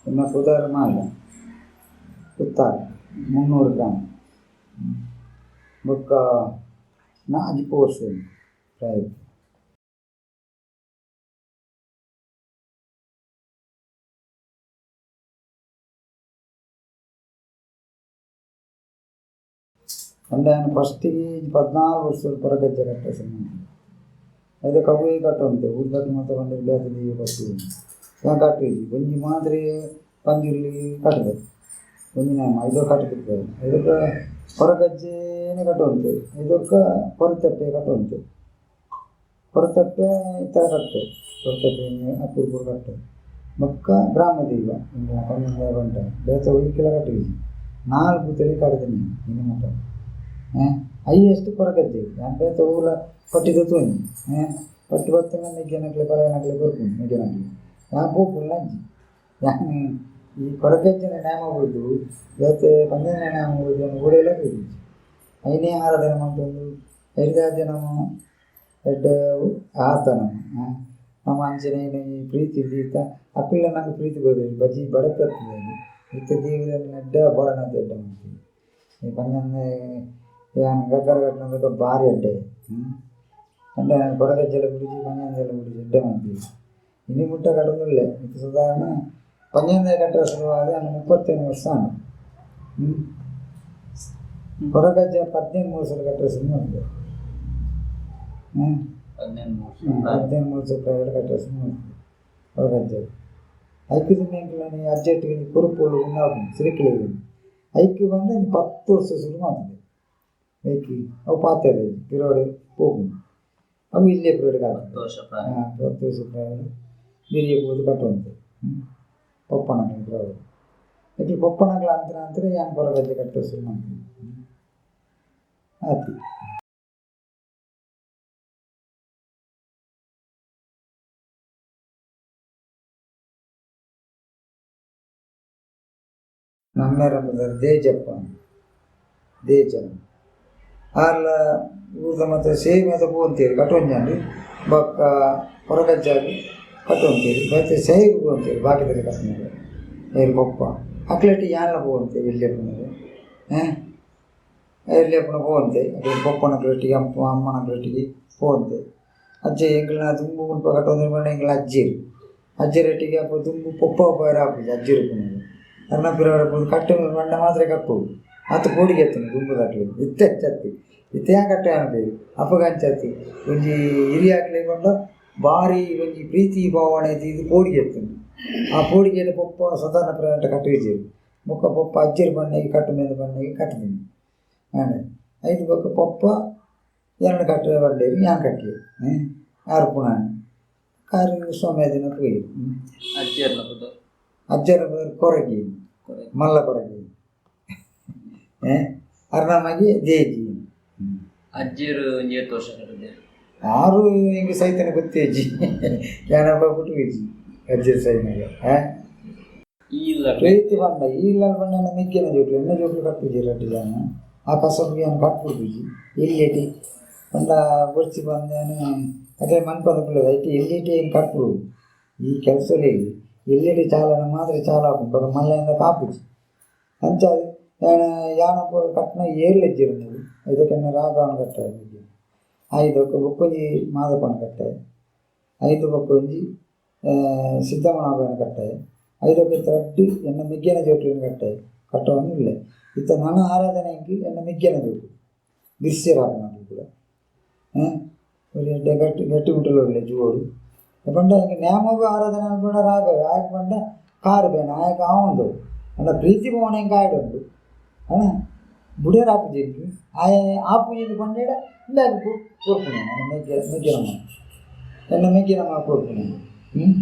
ಎನ್ನ ಪುದರ್ ಮಾಲೆ ಕುತ್ತಾರ್ 300 ಗ್ರಾಮ್ ಬೊಕ್ಕ ನಾಜಿ ಪೋರ್ಸ್ ಪ್ರಾಯ. ಪಂಡ ಯಾನ್ ಫಸ್ಟಿಗೆ 14 ವರ್ಷ ಕೊರಗಜ್ಜ ಕಟ್ಟೆ ಐತ ಕವ್ವೇ ಕಟ್ಟೊಂತೆ ಊರ್ದಕ್ಲು ಮಾತ ಪಂಡೆರ್ ಬೇತೆ ದೈವ ಕಟ್ಟು ಯಾನ್ ಕಟ್ಟುಜಿ ಒಂಜಿ ಮಾತ್ರೆ ಪಂಜುರ್ಲಿ ಕಟ್ಟುದೆ ಒಂಜಿ ನೇಮ ಐದೋ ಕಟ್ಟುದಿಪ್ಪೆ ಐದಕ್ಕ ಕೊರಗಜ್ಜೆನೆ ಕಟ್ಟೊಂತೆ ಐದೊಕ್ಕ ಕೊರತಪ್ಪೆ ಕಟ್ಟೊಂತೆ ಕೊರತಪ್ಪೆ ಇತ್ತರ ಕಟ್ಟೆ ಕೊರತಪ್ಪೆ ಅಪ್ಪುರ್ಪುರು ಕಟ್ಟೆ ಬೊಕ್ಕ ಗ್ರಾಮ ದೈವ ಇಂಚಿನ ಪಂಜುರ್ಲಿ ಬಂಟ ಬೇತೆ ಒಯ್ಕೆಲ ಕಟ್ಟುಜಿ ನಾಲ್ ಪುತ್ತಳಿ ಕಟ್ದಿನಿ ಇನಿ ಮುಟ ಹೈಯೆಸ್ಟ್ ಕೊರಗಜ್ಜೆ ಯಾನ್ ಬೇತೆ ಒವ್ಲ ಪಟ್ಟಿದ ತೂನಿ ಪಟ್ಟಿ ಬತ್ತುಂಡ ಮೆಗ್ಯನಕ್ಲೆ ಪಲಯನಕ್ಲೆ ಕೊರ್ಪುನಿ ಮೆಗ್ಯನಕ್ಲೆ ಯಾನ್ ಪೋಪುಲ್ಲ ಅಂಚಿ ಯಾನ್ ಈ ಕೊರಗಜ್ಜನ ನೇಮ ಬುಡ್ದು ಬೇತೆ ಪಂಜನ ನೇಮ ಬುಡ್ದು ಯಾನ್ ಓಡೆಲ ಪೋತಿಜಿ. ಐನೇ ಆರಾಧನೆ ಮಲ್ತೊಂದು ಐಡ್ದಾದ್ ನಮ ಎಡ್ಡೆ ಆತ ನಮ ನಮ ಅಂಚನೆ ಈ ಪ್ರೀತಿ ದೀತ ಅಕುಲ್ಲ ನಂಗೆ ಪ್ರೀತಿ ಕೊರ್ಪೆರ್ ಬಜಿ ಬಡಪತ್ತ್ ಇತ್ತೆ ದೇವೆರೆನ ಎಡ್ಡೆ ಬೋಡಾನಂತ ಎಡ್ಡೆ ಮಲ್ಪುನಿ ಈ ಪಂಜಂದೆ ಯಾನ್ ಗಗ್ಗರ ಕಟ್ಟುನ ಬಾರಿ ಎಡ್ಡೆ ಪಂಡ ಯಾನ್ ಕೊರಗಜ್ಜಲ ಬುಡ್ಜಿ ಪಂಜಂದೆಲ ಬುಡ್ಜಿ ಎಡ್ಡೆ ಮಲ್ಪುಜಿ ಇನಿ ಮುಟ್ಟ ಕಟ್ಟೊಂದುಲ್ಲೆ ಇತ್ತೆ ಸಾಧಾರಣ ಪಂಜಂದೆ ಕಟ್ಟರೆ ಶುರುವಾದ್ ಯಾನ್ 35 ವರ್ಷ ಆಂಡ್. ಕೊರಗಜ್ಜ 15 ವರ್ಷ ಕಟ್ಟರೆ ಶುರು ಮಲ್ತೆ. 15 ವರ್ಷ ಪ್ರಾಯಡ್ ಕಟ್ಟರೆ ಶುರು ಮಲ್ತೆ ಕೊರಗಜ್ಜ. ಐಕ್ ದುಂಬು ಅಜ್ಜೆಟ್ ಒಂಜಿ ಕೊರುಪೋಲು ಉಂದಾಪುಂಡು ಸಿರಿಕಿಲೆಗ್ ಐಕ್ ಪಂಡ ಒಂಜಿ 10 ವರ್ಷ ಶುರು ಮಲ್ತುದೆ ಐಕ್ ಅವು ಪಾತೆರ ಪಿರೋಡು ಪೋಪುಂಡು ಅವು ಇಲ್ಲೇ ಪಿರೋಡು 10 ವರ್ಷ ಪ್ರಾಯ. 10 ವರ್ಷ ಪ್ರಾಯಡ್ ಬಿರಿಯ ಪೋದು ಕಟ್ಟೊಂತೆ ಪೊಪ್ಪನಕ್ಲೆ ಪಿರವುಡು ಐಕ್ ಪೊಪ್ಪನಕ್ಲೆ ಅಂತ್ರ ಅಂತ್ರ ಯಾನ್ ಕೊರಗಜ್ಜೆ ಕಟ್ಟರೆ ಶುರು ಮಲ್ತೆ ಆತಿ. ನಮ್ಮೆರ ಪುದರ್ ದೇಜಪ್ಪ ದೇಜ ಆರ್ಲ ಊರ್ದ ಮಾತ ಸೇವೆ ಮಾತ ಪೋವೊಂತೇರು ಕಟ್ಟೊಂಜಾಂಡ್ ಬೊಕ್ಕ ಕೊರಗಜ್ಜಾಗ್ ಕಟ್ಟೊಂತೇರು ಬೇತೆ ಸೇವೆಗ್ ಪೋವೊಂತೇರು ಬಾಕಿದಕ್ಲೆ ಕಟ್ಟುನಗ ಏರ್ ಪೊಪ್ಪ ಅಕ್ಲೆಟ್ ಯಾನ್ಲ ಪೋವೊಂತೆ ಎಲ್ಯಪ್ಪುನಗ ಎಲ್ಯಪ್ಪುನ ಪೋವೊಂತೆ ಅಕ್ಲೆ ಪೊಪ್ಪನಕ್ಲೆಟ್ಟಿಗೆ ಅಪ್ಪ ಅಮ್ಮನಕ್ಲೆಟ್ಟಿಗೆ ಪೋವೊಂತೆ. ಅಜ್ಜೆ ಎಂಕ್ಲೆನ ದುಂಬು ಮುಲ್ಪ ಕಟ್ಟೊಂದು ಪಂಡ ಎಂಕ್ಲೆ ಅಜ್ಜೆರ್ ಅಜ್ಜೆರೊಟ್ಟಿಗೆ ಅಲ್ಪ ದುಂಬು ಪೊಪ್ಪ ಪೋಯೆರೆ ಆಪುಜಿ ಅಜ್ಜೆರ್ ಉಪ್ಪುನಗ ಅರ್ನ ಪಿರವುಡು ಪೋದು ಕಟ್ಟುನು ಪಂಡ ಮಾತ್ರ ಕಟ್ಟೊಡು ಆತ್ ಪೋಡಿಗೆ ಇತ್ತುಂಡು ದುಂಬುದಕ್ಲೆಗ್ ಇತ್ತೆ ಅಂಚತ್ತ್ ಇತ್ತೆ ಯಾನ್ ಕಟ್ಟೆ ಅನ್ಪೆರ್ ಅಪಗ ಅಂಚತ್ತ್ ಒಂಜಿ ಹಿರಿಯಾಕ್ಲೆಗ್ ಪಂಡ ಬಾರಿ ಒಂಜಿ ಪ್ರೀತಿ ಭಾವನೆ ದೀದ್ ಪೋಡಿಗೆ ಇತ್ತುಂಡು. ಆ ಪೋಡಿಗೆಡ್ ಪೊಪ್ಪ ಸಾಧಾರಣ ಪ್ರಯಾಣ ಕಟ್ಟುಜೆರ್ ಬೊಕ್ಕ ಪೊಪ್ಪ ಅಜ್ಜೆರ್ ಪಣ್ಣೆಗ್ ಕಟ್ಟುನೆಂದ್ ಪಣ್ಣೆಗ್ ಕಟ್ಟುದಿನಿ ಆಂಡ್ ಐಟ್ ಬೊಕ್ಕ ಪೊಪ್ಪ ಎನನ್ ಕಟ್ಟುವೆ ಪಂಡೆರ್ ಯಾನ್ ಕಟ್ಟಿಯೆ ಆರ್ ಪುಣಾನಿ ಆರ್ ಸೋಮೇದಿನ ಪೋಯೆರ್. ಅಜ್ಜೆರ್ನ ಪುದರ್? ಅಜ್ಜೆರ್ನ ಪುದರ್ ಕೊರಗಿ ಮಲ್ಲ ಕೊರಗಿ ಅರ್ನ ಮಗೆ ದೇಜಿ. ಅಜ್ಜೆರ್ ಒಂಜಿ ಏತ್ ವರ್ಷ ಕಟ್ಟುದೆರ್? ಆರು ಎಂಕ್ ಸೈತನೆ ಗೊತ್ತೇಜಿ ಯಾನಪ್ಪ ಪುಟ್ಟುಜಿ ಅಜ್ಜೆರ್ ಸೈನಗ. ಈ ಇಲ್ಲಡ್ ಪ್ರೀತಿ ಪಂಡ ಈ ಇಲ್ಲಲ್ ಪಂಡ ಎನ್ನ ಮೆಗ್ಗೆನ ಜೋಕುಲು ಎನ್ನ ಜೋಕುಲು ಕಟ್ಟುಜೆರ್ ರಡ್ಡ್ ಜನ ಆ ಕಸಬುಗು ಯಾನ್ ಕಟ್ಪುಡ್ಪುಜಿ ಎಲ್ಯೆಟಿ ಪಂಡ ಬೊರ್ಚಿ ಪಂದ್ ಯಾನ್ ಅಕ್ಲೆ ಮನ್ಪಂದೆ ಕುಲ್ಲೆರ್ ಐಟ್ ಎಲ್ಯೆಟಿ ಏನ್ ಕಟ್ಪುಡು ಈ ಕೆಲಸೊಲೆಗ್ ಎಲ್ಯೆಟಿ ಚಾಲನ ಮಾತ್ರ ಚಾಲು ಆಪುಂಡು ಬೊಕ ಮಲ್ಲೆ ಆಪುಜಿ ಅಂಚಾದ್ ಯಾನ್ ಯಾನೊಬ್ಬ ಕಟ್ಟುನ ಏರ್ಲ ಇಜ್ಜೆರ್ ಮೂಲು ಐದಕ್ಕೆ ಎನ್ನ ರಾಘವನ್ ಕಟ್ಟಾಯೆ ಮೆಗ್ಯೆ ಐದೊಕ್ಕ ಬೊಕ್ಕೊಂಜಿ ಮಾದಪ್ಪನ ಕಟ್ಟಾಯೆ ಐದು ಬೊಕ್ಕೊಂಜಿ ಸಿದ್ದಮ್ಮನ ಕಟ್ಟಾಯೆ ಐದೊಕ್ಕ ಇತ್ತೆ ರಡ್ಡ್ ಎನ್ನ ಮೆಗ್ಯನ ಜೋಕುಲೆನ್ ಕಟ್ಟಾಯೆ ಕಟ್ಟವೊಂದು ಉಲ್ಲೆ. ಇತ್ತೆ ನನ ಆರಾಧನೆಗ್ ಎನ್ನ ಮೆಗ್ಯನ ಜೋಕುಲು ಬಿರ್ಸೆರ್ ಆಪುನಕುಲು ಪೂರ ಒರಿ ಎಡ್ಡೆ ಗಟ್ಟಿ ಗಟ್ಟಿ ಮುಟ್ಟುಲ ಉಲ್ಲೆ ಜೋಡು ಪಂಡ ಎಂಕ್ ನೇಮೊಗು ಆರಾಧನೆ ಮನ್ಪುಂಡ ರಾಘವೆ ಆಯಗ್ ಪಂಡ ಕಾರ್ ಬೇನೆ ಆಯಗ್ ಆವೊಂದು ಪಂಡ ಪ್ರೀತಿ ಪೋವಣೆ ಎಂಕ್ ಆಯಡ ಉಂಡು ಅಣ್ಣ ಬುಡಿಯರ ಆಪುಜಿ ಎಂಕ್ ಆಯೆ ಆಪುಜಿ ಪಂಡೆಡ ಇಂಬ್ಯಾಗ್ ಕೊರ್ಪುನೆ ಮೆಗ್ಯ ಮೆಗ್ಯನ ಮಗ ಎನ್ನ ಮೆಗ್ಯನ ಮಗ ಕೊರ್ಪುನೆ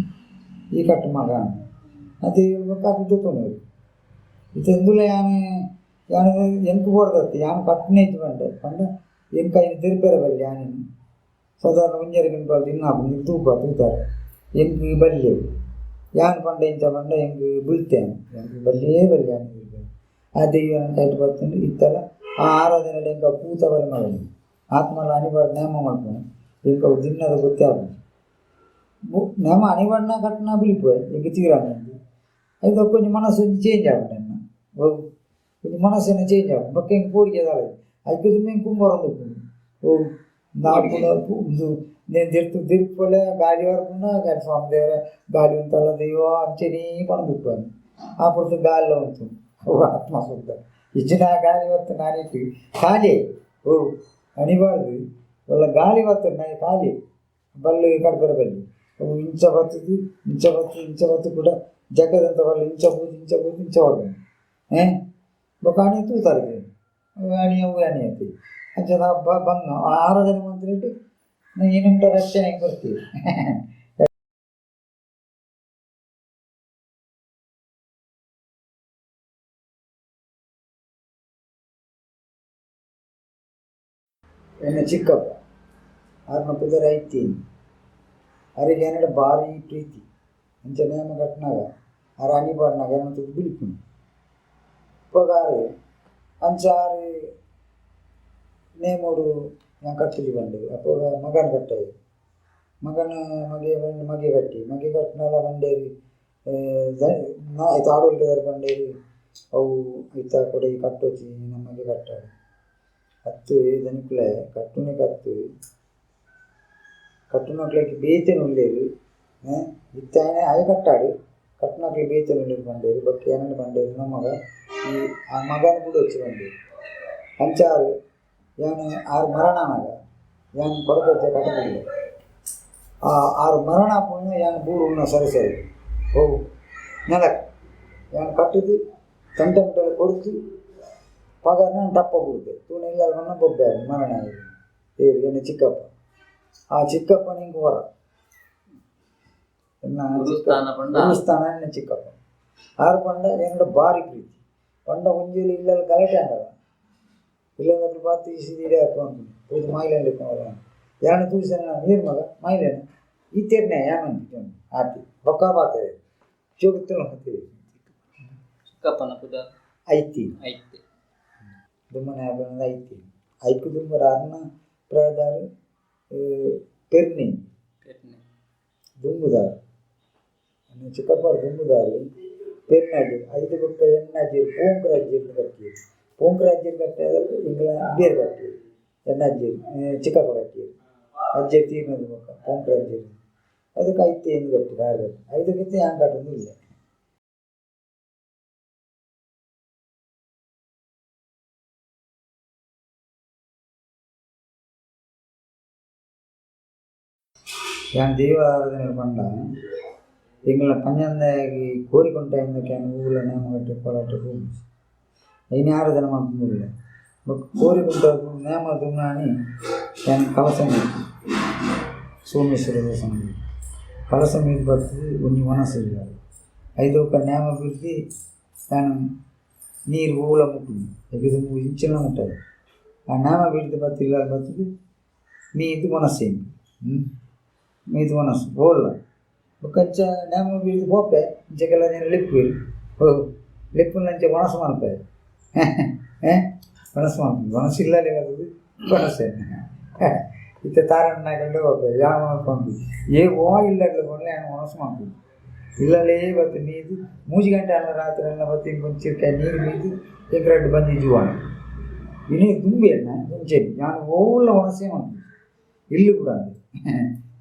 ಈ ಕಟ್ಟು ಮಗ ಅದು ಬೊಕ್ಕ ಅಕುಲು ದೆತೊನುವೆರ್ ಇತ್ತೆ ಇಂದುಲ ಯಾನ್ ಯಾನ್ ಎಂಕ್ ಬೋಡದತ್ತ್ ಯಾನ್ ಕಟ್ಟುನೆ ಇಜ್ಜಿ ಪಂಡೆ ಪಂಡ ಎಂಕ್ ಐನ್ ತೆರಿಪೆರೆ ಬಲ್ಲಿ ಯಾನಿನಿ ಸಾಧಾರಣ ಒಂಜರೆ ಗಿಂಪಾಲ್ ದಿನ್ನ ಆಪುಂಡು ನಿಕ್ಕ್ ತೂಪ ತೂತಾರೆ ಎಂಕ್ ಬಲ್ಲೆ ಯಾನ್ ಪಂಡ ಇಂಚ ಪಂಡ ಎಂಕ್ ಬುಲ್ತೆ ಎಂಕ್ ಬಲ್ಲಿಯೇ ಬಲ್ಲಿ ಯಾನ್ ಆ ದೈವನ ಕೈಟ್ ಬತ್ತುಂಡು ಇತ್ತಲ ಆ ಆರಾಧನೆಡ್ ಎಂಕ್ ಅವು ಪೂತ ಪರಿಮಳ ಆತ್ಮಲ ಅನಿಬಾರ್ದು ನೇಮ ಮಲ್ಪುನು ಎಂಕ್ ಅವು ದಿನ್ನದ ಗೊತ್ತೇ ಆಪುಜಿ ನೇಮ ಅನಿಬಾರ್ಡ್ನ ಕಟ್ಟುನ ಬುಲಿಪುವೆ ಎಂಕ್ ತೀರಂದ್. ಐತ ಒಂಜಿ ಮನಸ್ಸು ಒಂಜಿ ಚೇಂಜ್ ಆಪುಂಡು ಎನ್ನ ಓ ಒಂಜಿ ಮನಸ್ಸನ್ನು ಚೇಂಜ್ ಆಪುಂಡು ಬೊಕ್ಕ ಎಂಕ್ ಪೋಡಿಗೆ ದಾಲ ಐಕ್ ದುಂಬು ಎಂಕ್ ಕುಂಬರೊಂದು ಉಪ್ಪುಂಡು. ಓ ನಾಪುನ ಉಂದು ದಿರ್ತು ದಿರ್ಪೊಲೆ ಗಾಳಿ ಬರ್ಪುಂಡ ಗಾಳಿ ಸ್ವಾಮಿ ದೇವರೇ ಗಾಳಿ ಉಂತಲ್ಲ ದೈವ ಅಂಚೆನೇ ಪನೊಂದು ಉಪ್ಪುವೆ. ಆ ಪೊರ್ತು ಗಾಳಿಲ ಉಂತು ಓ ಆತ್ಮ ಶುದ್ಧ ಇಜ್ಜಿನ ಗಾಳಿ ಬತ್ತು ನಾನಿಟ್ಟು ಖಾಲಿ. ಓ ಅನಿಬಾರ್ದು ಒಲ್ಲ ಗಾಳಿ ಬತ್ತು ನಾಯಿ ಖಾಲಿ ಬಲ್ಲು ಕಡ್ಪೆರೆ ಬಲ್ಲಿ ಅವು ಇಂಚ ಬತ್ತದು ಇಂಚ ಬತ್ತು ಇಂಚ ಬತ್ತು ಕೂಡ ಜಗ್ಗದಂತ ಬಲ್ಲು ಇಂಚ ಪೋದು ಇಂಚ ಪೋದು ಇಂಚ ಬರ್ಪುಂಡು ಬೊಕ ಆನಿ ತೂತಾರ್ ಆನಿ ಅವು ಆನಿ ಅತ್ತೆ ಅಂಚ ಬಂಗ ಆರಾಧನೆ ಮಂತ್ರಿಟ್ಟು ಏನುಂಟ ರಕ್ಷಣೆ ಕೊರ್ತೀವಿ. ಎನ್ನ ಚಿಕ್ಕಪ್ಪ ಆರ್ನ ಪುದರ್ ಐತೀನಿ ಅರೆಗೆ ಎನ್ನಡ ಭಾರಿ ಪ್ರೀತಿ. ಅಂಚ ನೇಮ ಕಟ್ನಾಗ ಆರ್ ಅಣಿ ಪಾಡ್ನಾಗ ಎನ್ನ ತೂದು ಬಿಲ್ಪುನಿ ಉಪಗಾರು ಅಂಚ ಆರು ನೇಮೋಡು ಯಾನ್ ಕಟ್ಟುಜಿ ಪಂಡೆ. ಅಪಗ ಮಗನ್ ಕಟ್ಟಾಯೆ ಮಗನ ಮಗೆ ಬಂದು ಮಗೆ ಕಟ್ಟಿ ಮಗೆ ಕಟ್ನಾಲ ಬಂಡೇರಿ ಐತ ಆಡೋಲ್ಕೆದಾರ್ ಬಂಡೇರಿ ಅವು ಐತ ಕೊಡೆ ಕಟ್ಟೋಚಿ ನಮ್ಮ ಮಗೆ ಕಟ್ಟಾಡು ಅತ್ತು ದನಿಕುಲೆ ಕಟ್ಟುನೆ ಕತ್ತು ಕಟ್ಟುನಕ್ಲೆಗ್ ಬೇತೆನೆ ಉಲ್ಲೆರ್. ಇತ್ತೆ ಆಯೆ ಆಯೆ ಕಟ್ಟಾಡು ಕಟ್ಟುನಕ್ಲೆ ಬೇತೆನೆ ಉಲ್ಲೆರ್ ಪಂಡೆರ್. ಬೊಕ್ಕ ಎನನ್ ಪಂಡೆರ್ ನಮಗ ಈ ಆ ಮಗನ್ ಬುಡೊಚ್ಚಿ ಪಂಡೆರ್. ಅಂಚ ಆರ್ ಯಾನ್ ಆರ್ ಮರಣ ಆನಗ ಯಾನ್ ಕೊರಗಜ್ಜ ಕಟ್ಟುದಿಲ್ಲೆ ಆ ಆರ್ ಮರಣ ಆಪುನ ಯಾನ್ ಬೂರುನ ಸರಿ ಸರಿ ಓ ನೆಲಕ್ ಯಾನ್ ಕಟ್ಟುದು ತಂಟೆ ಮುಟ್ಟಲೆ ಕೊಡ್ತು ಪಗರ್ನ ಟಪ್ಪ ಬೂರ್ದೆ ತೂನ ಇಲ್ಲಲ್ ಪಂಡ ಬೊಬ್ಬೆ ಮರಣ ಆಯೆ ಏರ್ ಎನ್ನ ಚಿಕ್ಕಪ್ಪ. ಆ ಚಿಕ್ಕಪ್ಪನ ಇಂಕ್ ವರ ಎನ್ನ ಗುರುಸ್ಥಾನ ಪಂಡ ಗುರುಸ್ಥಾನ ಎನ್ನ ಚಿಕ್ಕಪ್ಪ. ಆರ್ ಪಂಡ ಎನ್ನಡ ಬಾರಿ ಪ್ರೀತಿ ಪಂಡ ಒಂಜಿ ಇಲ್ಲಲ್ ಗಲಾಟೆ ಆಂಡಲ ಇಲ್ಲದಕ್ಲು ಬಾತ್ ಇಸಿದ ಪೋದು ಪೋದು ಮಾಯಿಲೆಂಡ್ ಯಾನ್ ತೂಸೆನ ನೀರ್ ಮಗ ಮಾಯಿಲೆನ ಈತೆರ್ನೆ ಯಾನ್ ಆತಿ ಬೊಕ್ಕ ಬಾತೆ ಜೋಗುತ್ತಲ ಮತ್ತೆ. ಚಿಕ್ಕಪ್ಪನ ಪುದರ್ ಐತಿ ಐತೆ ದುಮ್ಮನೆ ಆಪುನದ ಐತಿ ಐಕ್ ದುಂಬರ ಅರ್ನ ಪ್ರಾಯದಾರ್ ಪೆರ್ನಿ ಪೆರ್ನೆ ದುಂಬುದಾರ್ ಎನ್ನ ಚಿಕ್ಕಪ್ಪಾರ್ ದುಂಬುದಾರ್ ಪೆರ್ನಾಜೆರ್ ಐದು ಬೊಕ್ಕ ಎಣ್ಣಾಜೆರ್ ಪೋಂಕ್ರಾಜೆರ್ ಕಟ್ಟಿಯೆರ್. ಪೋಂಕ್ರಾಜೆರ್ ಕಟ್ಟಾದಾಗ ಎಂಕ್ಲ ಅಬ್ಬೇರ್ ಕಟ್ಟಿಯೆರ್ ಎಣ್ಣಾಜೆರ್ ಚಿಕ್ಕಪ್ಪ ಕಟ್ಟಿಯೆರ್ ಅಜ್ಜೆರ್ ತೀರ್ನದ ಬೊಕ್ಕ ಪೋಂಕ್ರಾಜೆರ್ ಅದಕ್ಕೆ ಐತೆ ಎಂದು ಕಟ್ಟಿಯೆರ್ ಆರ್ ಕಟ್ಟಿ ಐದಕ್ಕಿಂತ ಯಾನ್ ಕಟ್ಟೊಂದು ಇಲ್ಲ. ಯಾನ್ ದೈವ ಆರಾಧನೆ ಪಂಡ ಎಂಕಲ್ನ ಪಂಜಂದಾಯಗ್ ಕೋರಿಕೊಂಟಾಯಿಂದಕ್ಕೆ ಯಾನ್ ಊಲ ನೇಮ ಕಟ್ಟಿ ಕೋಲಾಟ ಪೋಪುಜಿ ಐನೆ ಆರಾಧನೆ ಮಲ್ಪುಂಡುಲ್ಲೆ. ಬೊಕ್ಕ ಕೋರಿಕುಂಟ ನೇಮ ದುಮ್ನಾನಿ ಯಾನ್ ಕಲಸ ಮೀಪು ಸೋಮೇಶ್ವರ ದೇವಸ್ಥಾನ ಕಲಸ ಮೀದ್ ಬತ್ತುದು ಒಂಜಿ ವನಸ್ ಇಲ್ಲಲ್ ಐತ ಬೊಕ್ಕ ನೇಮ ಬಿರ್ದಿ ಯಾನ್ ನೀರು ಒವ್ಲ ಮುಟ್ಟುಜಿ ಐಕ್ ದುಂಬು ಇಂಚಿಲ ಮುಟ್ಟಯೆ. ಆ ನೇಮ ಬಿರ್ದ್ ಬತ್ತ್ ಇಲ್ಲಲ್ ಬತ್ತುದು ಮೀದ್ ವನಸ್ ಎಂಕ್ ಮೀದ್ ವನಸ್ ಓಲ್ಲ ಬೊಕ್ಕ ಅಂಚ ನೇಮ ಬಿರ್ದ್ ಪೋಪೆ ಇಂಚ ಕೆಲವು ಜನ ಲೆಪ್ಪುವೆರ್ ಓ ಲೆಪ್ಪುನ ಅಂಚ ವನಸ್ ಮನ್ಪೆ ವನಸ್ ಮನ್ಪುನಿ ವನಸ್ ಇಲ್ಲಲೇ ಬತ್ತುದು ವನಸೆ ಇತ್ತೆ ತಾರಣ್ಣಗಂಡ ಪೋಪೆ ಯಾನ್ ವನಸ್ ಮನ್ಪುಜಿ ಏ ವಾ ಇಲ್ಲಡ್ಲ ಪೋಂಡಲ ಯಾನ್ ವನಸ್ ಮನ್ಪುಜಿ ಇಲ್ಲಲೇ ಬತ್ತ್ ಮೀದ್ ಮೂಜಿ ಗಂಟೆ ಆಂಡ ರಾತ್ರಿ ಎಲ್ಲ ಬತ್ತ್ ಇಂಕ್ ಒಂಜಿ ಚಿರ್ಕಾಯಿ ನೀರು ಮೀದ್ ಎಂಕ್ ರಡ್ಡ್ ಬಂಜಿ ಜುವಾಣ ಇನಿ ದುಂಬು ಎನ್ನ ಇಂಚೆನೆ ಯಾನ್ ಓಲ್ಲ ವನಸೇ ಮನ್ಪುಜಿ ಇಲ್ಲ್ ಬುಡಂದ್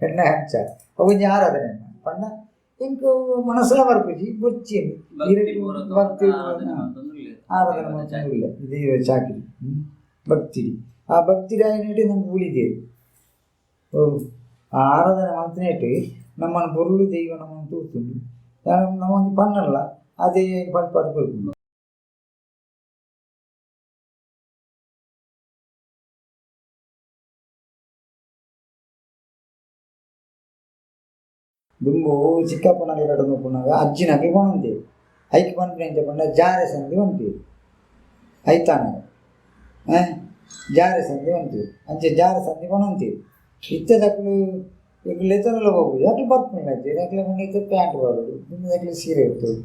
ಎನ್ನ ಅಂಚ ಅವು ಒಂಜಿ ಆರಾಧನೆ ಎನ್ನ ಪಂಡ ಎಂಕ್ ಮನಸ್ಸುಲ ಬರ್ಪುಜಿ ಬೊರ್ಚಿ ಭಕ್ತಿ ಪೂರ್ವಕ ಭಕ್ತಿ ಆರಾಧನೆ ಮಲ್ತೊಂದುಲ್ಲೆರ್ ಆರಾಧನೆ ದೈವದ ಮಲ್ತೊಂದುಲ್ಲೆ ದೈವ ಚಾಕಿರಿ ಭಕ್ತಿ ಆ ಭಕ್ತಿ ಆಯಿನೆಟ್ ನಂಕ್ ಬುಳಿದೇರು. ಓ ಆ ಆರಾಧನೆ ಮಲ್ತಿನೇಟ್ ನಮ್ಮನ ಪೊರ್ಲು ದೈವ ನಮ್ಮನ್ ತೂತುಂಡು ನಮ ಒಂಜಿ ಪನ್ನಲ್ಲ ಆ ದೈವ ಪನ್ಪಾದ್ ಕೊರ್ಪುಂಡು. ದುಂಬು ಚಿಕ್ಕಪ್ಪನಕುಲು ಕಟ್ಟೊಂದು ಉಪ್ಪುನಗ ಅಜ್ಜಿನಕುಲು ಪನೊಂದೆರ್ ಐಕ್ ಪನ್ಪಿನ ಎಂಚ ಪಂಡ ಜಾರೆ ಸಂಧಿ ಪನ್ಪೆರ್ ಐತಾನಗ ಜಾರೆ ಸಂಧಿ ಪನ್ಪೆರ್ ಅಂಚ ಜಾರೆ ಸಂಧಿ ಪನೊಂತೆರ್. ಇತ್ತೆದಕುಲು ಎಂಕುಲು ಲೆತ್ತೊಂದುಲ ಪೋಪುಜಿ ಅಕ್ಲು ಬರ್ಪುನಿಲ್ಲ ಅಜ್ಜೆರ್ ಅಕ್ಲೆ ಪಂಡ ಇತ್ತೆ ಪ್ಯಾಂಟ್ ಪಾಡೊಡು ದುಂಬುದಕ್ಲು ಸೀರೆ ಉತ್ತೊಡು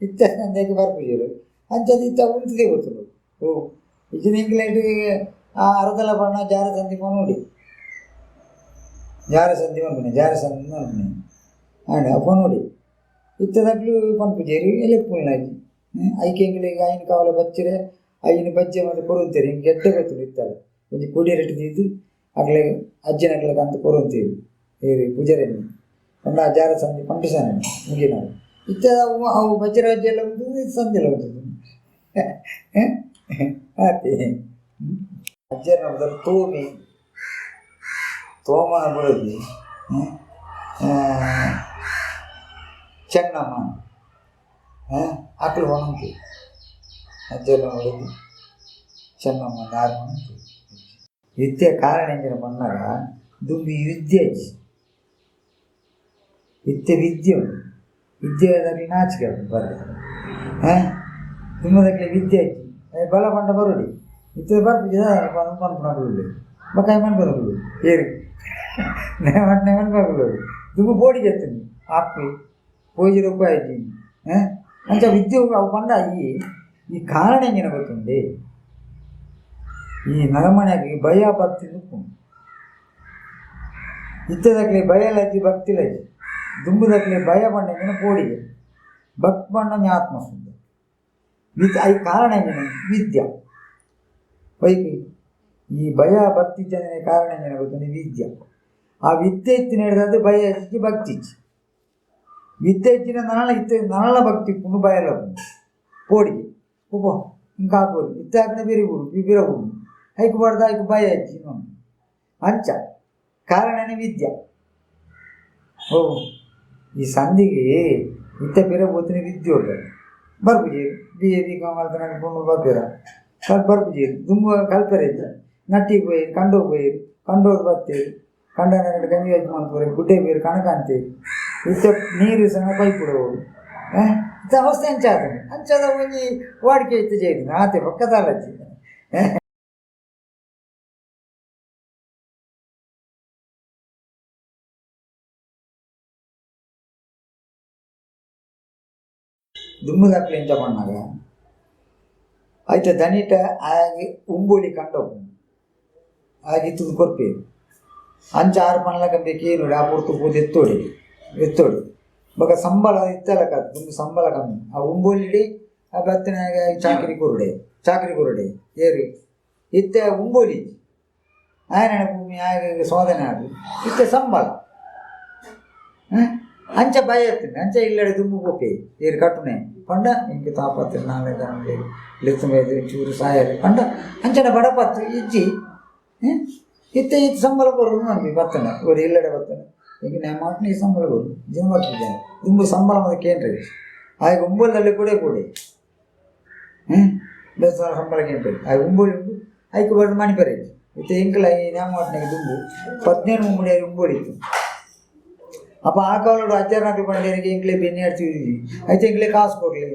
ಇತ್ತೆ ಅಂಚ ಬರ್ಪುಜೆರ್ ಅಂಚಾದ್ ಇತ್ತೆ ಉಂತುದೇ ಪೋತುಂಡು. ಓ ಇಜ್ಜಿಂಡ ಎಂಕ್ಲೆಡ್ ಆ ಅರದಲ ಪಂಡ ಜಾರೆ ಸಂಧಿ ಪನೊಡೆ ಜಾರೆ ಸಂಧಿ ಪನ್ಪುನೆ ಜಾರೆ ಸಂಧಿ ಪನ್ಪುನೆ ಆಂಡ ಪನೊಡೆ. ಇತ್ತದಕ್ಲು ಪನ್ಪುಜೆರ್ ಎಲೆಪ್ಪುಲ್ನಾಜಿ ಐಕೆ ಎಂಕ್ಲೆಗ್ ಐನ್ ಕಾವಲ ಬಚ್ಚಿರೆ ಐನ್ ಬಜ್ಜೆ ಮಾತ ಕೊರೊಂತೆರ್ ಎಂಕ್ ಎಡ್ಡೆ ಗೊತ್ತುಂಡು ಇತ್ತಲ ಒಂಜಿ ಕೊಡಿ ರೆಟ್ ದೀದ್ ಅಕ್ಲೆಗ್ ಅಜ್ಜನಕ್ಲೆಗ್ ಅಂತ ಕೊರೊಂತೆರ್ ಏರ್ ಪೂಜಾರೆನ್ ಪಂಡ ಜಾರ ಸಂಧಿ ಪಂಪಿಸಾನೆ ಮುಗಿನವು ಇತ್ತೆ ಅವು ಅವು ಬಚ್ಚಿರೆ ಬಜ್ಜೆ ಎಲ್ಲ ಉಂಟು ಸಂಧಿಲ ಉಂಟು ಆತೆ ಅಜ್ಜನ ಮೊದಲು ತೋಮಿ ತೋಮನ ಬುಡದಿ ಚೆನ್ನಮ್ಮ ಅಕ್ಲು ಒಣಂತಿ ಅಜ್ಜನ ಬುಡದಿ ಚೆನ್ನಮ್ಮ ನಾರು ಒಣಂತಿ ವಿದ್ಯೆ ಕಾರಣ ಎಂಜಿನ ಬಂದಾಗ ದುಂಬಿ ವಿದ್ಯೆ ಅಜ್ಜಿ ಇತ್ತೆ ವಿದ್ಯೆ ಉಂಟು ವಿದ್ಯೆ ಆದಾಗ ನಾಚಿಕೆ ಬರ್ರೆ ದುಂಬದಕ್ಲೆ ವಿದ್ಯೆ ಅಜ್ಜಿ ಬಲ ಪಂಡ ಬರುಡಿ ಇತ್ತೆ ಬರ್ಪುಜಿ ಪನ್ಪುನಕುಲು ಬೊಕ ಮನ್ಪದಕುಲು ಏರು ನೇಮಟ್ನೆ ಮನ್ಪಕುಲು ದುಂಬು ಬೋಡಿಗೆ ಎತ್ತುಂಡು ಆಪ್ಪಿ ಪೋಯಿಜಿ ರೂಪಾಯಿ ಅಜ್ಜಿ ಅಂಚ ವಿದ್ಯೆ ಅವು ಪಂಡ ಈ ಈ ಕಾರಣ ಎಂಜಿನ ಗೊತ್ತುಂಡೆ ಈ ನರಮನೆಗೆ ಭಯ ಭಕ್ತಿ ಉಪ್ಪುಂಡು ಇತ್ತದಕ್ಲೆ ಭಯ ಲಜ್ಜಿ ಭಕ್ತಿ ಲಜ್ಜಿ ದುಂಬುದಕ್ಲೆ ಭಯ ಪಂಡ ಪೋಡಿಗೆ ಭಕ್ತಿ ಪಂಡ ಆತ್ಮಶುದ್ಧ ವಿದ್ I ಕಾರಣ ಎಂಜಿನ ವಿದ್ಯೆ ವೈಕಿ ಈ ಭಯ ಭಕ್ತಿ ಜನನೆ ಕಾರಣ ಎಂಜಿನ ಗೊತ್ತುಂಡು ವಿದ್ಯೆ ಆ ವಿದ್ಯೆ ಇತ್ತಿನ ಹಿಡಿದಾದ ಭಯ ಇಜ್ಜಿ ಭಕ್ತಿ ಇಜ್ಜಿ ವಿದ್ಯೆ ಇಜ್ಜಿನ ನರಳ ಇತ್ತೆ ನರಳ ಭಕ್ತಿ ಉಪ್ಪುಂಡು ಭಯ ಉಪ್ಪುಂಡು ಪೋಡಿಗೆ ಉಪ್ಪು ಇಂಕ ಹಾಕೋರು ಇತ್ತೆ ಹಾಕಿನ ಬೇರೆ ಊರು ಬಿರ ಊರು ಐಕ್ ಬಾರ್ದ ಐಕ್ ಭಯ ಇಜ್ಜಿ ಇನ್ನೊಂದು ಅಂಚ ಕಾರಣನೇ ವಿದ್ಯೆ ಓ ಈ ಸಂಧಿಗೆ ಇತ್ತೆ ಬೇರೆ ಪೋತಿನ ವಿದ್ಯೆ ಉಂಟು ಬರ್ಪುಜಿ ಬಿ ಎ ಬಿ ಕಾಮ್ ಮಲ್ತನ ಪೊಣ್ಣು ಬರ್ಪೇರ ಬರ್ಪುಜಿ ದುಂಬು ಕಲ್ಪೆರೆ ಇಜ್ಜಿ ನಟ್ಟಿಗೆ ಪೋಯಿರು ಕಂಡೋಗ್ ಪೋಯಿರು ಕಂಡೋದು ಬತ್ತೇರು ಕಂಡನ ಎರಡು ಗಂಜಿ ಗಂಜಿ ಮನ್ಪುರೆ ಗುಡ್ಡೆ ಪೋಯಿರು ಕಣಕ ಅಂತೇರು ಇತ್ತೆ ನೀರು ಸಹ ಪೈಪುಡು ಇತ್ತೆ ಅವಸ್ಥೆ ಅಂಚಾತುಂಡು ಅಂಚಾದ ಒಂಜಿ ವಾಡಿಕೆ ಇತ್ತು ಜೈದು ಆತೆ ಪಕ್ಕ ದಾಲಜ್ಜಿ ದುಂಬುದಕ್ಲು ಎಂಚ ಪಣ್ಣಾಗ ಐತ ದನಿಟ ಆಯಗ್ ಉಂಬೊಲಿ ಕಂಡೋಪುಂಡು ಆಯಗ್ ಇತ್ತುದು ಕೊರ್ಪೇರು ಅಂಚ ಆರು ಪನ್ಲಕ ಕೇನುಡು ಆ ಪೊರ್ತು ಪೂದು ಎತ್ತೋಡಿ ಎತ್ತೋಡಿ ಬೊಕ ಸಂಬಳ ಇತ್ತಲಕ ದುಂಬು ಸಂಬಳ ಕಮ್ಮಿ ಆ ಉಂಬೊಲಿಡಿ ಆ ಬತ್ತಿನಾಗ ಚಾಕರಿ ಕೊರುಡೆ ಚಾಕರಿ ಕೊರುಡೆ ಏರು ಇತ್ತೆ ಉಂಬೊಲಿ ಆಯನ ಭೂಮಿ ಆಯಗ ಶೋಧನೆ ಅದು ಇತ್ತೆ ಸಂಬಳ ಅಂಚ ಭಯ ಇತ್ತು ಅಂಚ ಇಲ್ಲಡೆ ದುಂಬು ಪೋಪೆ ಏರು ಕಟ್ಟುನೆ ಪಂಡ ಇಂಕ್ ತಾಪತ್ರ ನಾಳೆ ಲೆತ್ತು ಚೂರು ಸಾಯರು ಪಂಡ ಅಂಚನೆ ಬಡಪತ್ತು ಇಜ್ಜಿ ಇತ್ತೆ ಇತ್ತು ಸಂಬಳ ಕೊರು ಅನ್ಪಿ ಬತ್ತನ ஒரு ಇಲ್ಲಡೆ ಬತ್ತನ ಈಗ ನೇ ಮಾತ್ರ ಈ ಸಂಬಳ ಕೊರು ದಿನ ಬರ್ತಿದ್ದೇನೆ ದುಂಬು ಸಂಬಳ ಮತ್ತೆ ಕೇಂದ್ರ ಆಯ್ಕೆ ಒಂಬಲ್ದಲ್ಲಿ ಕೂಡ ಕೊಡಿ ಬೇಸರ ಸಂಬಳ ಕೇಂದ್ರ ಆಯ್ಕೆ ಒಂಬೊಲಿ ಉಂಟು ಐಕೆ ಬರೆದು ಮಣಿಪರೆ ಇತ್ತೆ ಎಂಕಲ ಈ ನ್ಯಾಮವಾಟ್ನಾಗ ದುಂಬು 17 ಮುಮ್ಮಡಿ ಉಂಬೋಲಿ ಇತ್ತು ಅಪ್ಪ ಆ ಕಾಲೋಡು ಅಜ್ಜರ್ನಕ್ಲು ಪಂಡೇರಿಗೆ ಎಂಕ್ಲೆ ಬೆನ್ನಿ ಆಡ್ತೀವಿ అయితే ಎಂಕ್ಲೆ ಕಾಸು ಕೊಡ್ಲಿ